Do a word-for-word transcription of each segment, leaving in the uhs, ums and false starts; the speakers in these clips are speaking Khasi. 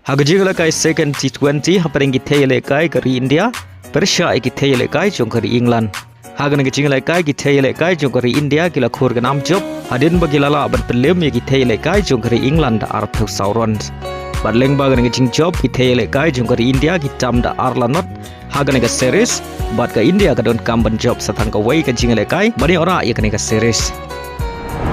Ha ka jingïalehkai second T twenty hapdeng ki thei ïalehkai ka ri India pyrshah ïa ki thei ïalehkai jong ka ri England. Ha kane ka jingïalehkai ki thei ïalehkai jong ka ri India ki la khur ka nam jop hadien ba ki la lah ban pynlem ïa ki thei ïalehkai jong ka ri England da arphew saw runs. Bad lyngba kane ka jingjop ki thei ïalehkai jong ka ri India ki tam da ar la not ha kane ka series, bad ka India ka donkam ban jop sa tang kawei ka jingïalehkai ban ïoh rah ïa kane ka series.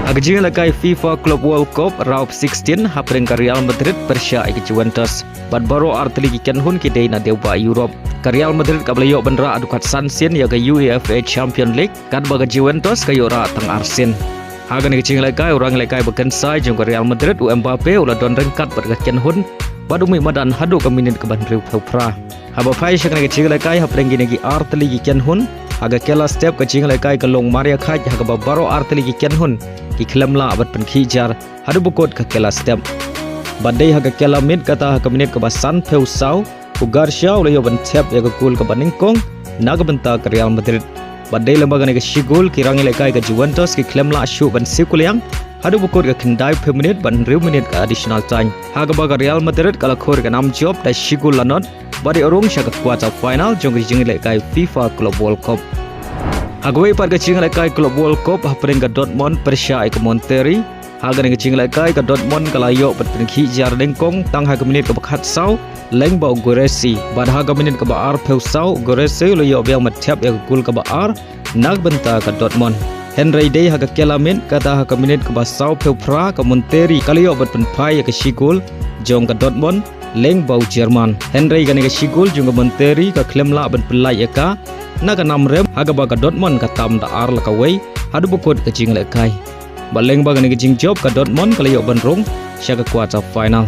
Ha ka jingïalehkai FIFA Club World Cup round sixteen hapdeng ka Real Madrid pyrshah ïa ka Juventus, bad baroh artylli ki kynhun ki dei na dewbah Europe. Ka Real Madrid kaba la ïoh ban rah haduh kat san sien ïa ka UEFA Champions League, katba ka Juventus ka ïoh rah tang ar sien. Ha kane ka jingïalehkai u rangïalehkai ba kynsai jong ka Real Madrid u Mbappe u la don ryngkat bad ka kynhun bad u mih madan haduh ka minit kaba hynriewphew phra. Haba phai sha kane ka jingïalehkai hapdeng kine ki artylli ki kynhun, ha ka kylla step ka jingïalehkai ka long mar ïakhaid ha kaba baroh artylli ki kynhun ki khlem lah ban pynkhih jar haduh ba kut ka kylla step. Bad dei ha ka kylla miet kata ha ka minit kaba sanphew saw u Garcia u la ïoh ban thep ïa ka gol kaba nyngkong na ka bynta ka Real Madrid. Bad dei lyngba kane ka shi gol ki rangïalehkai ka Juventus ki khlem lah shuh ban siew kuliang haduh ba kut ka khyndaiphew minit bad hynriew minit ka additional time, ha kaba ka Real Madrid ka la khur ka nam jop da shi gol la not bad ïoh rung sha ka quarter final jong ka jingïalehkai FIFA Club World Cup. Ha kawei pat ka jingïalehkai Club World Cup hapdeng ka Dortmund pyrshah ïa ka Monterrey. Ha kane ka jingïalehkai ka Dortmund ka la ïoh ban pynkhih jar nyngkong tang ha ka minit kaba khatsaw lyngba u Guirassy, bad ha ka minit kaba arphew saw u Guirassy u la ïoh biang ban thep ïa ka gol kaba ar na ka bynta ka Dortmund. Hynrei dei ha ka kylla miet kata ha ka minit kaba sawphew phra ka Monterrey ka la ïoh ban pynphai ïa ka shi gol jong ka Dortmund lyngba u German. Hynrei kane ka shi gol jong ka Monterrey ka khlem lah ban pynlait ïa ka na ka nam rem, ha kaba ka Dortmund ka tam da ar la kawei haduh ba kut ka jingïalehkai. Bad lyngba kane ka jingjop ka Dortmund ka la ïoh ban rung sha ka quarter final.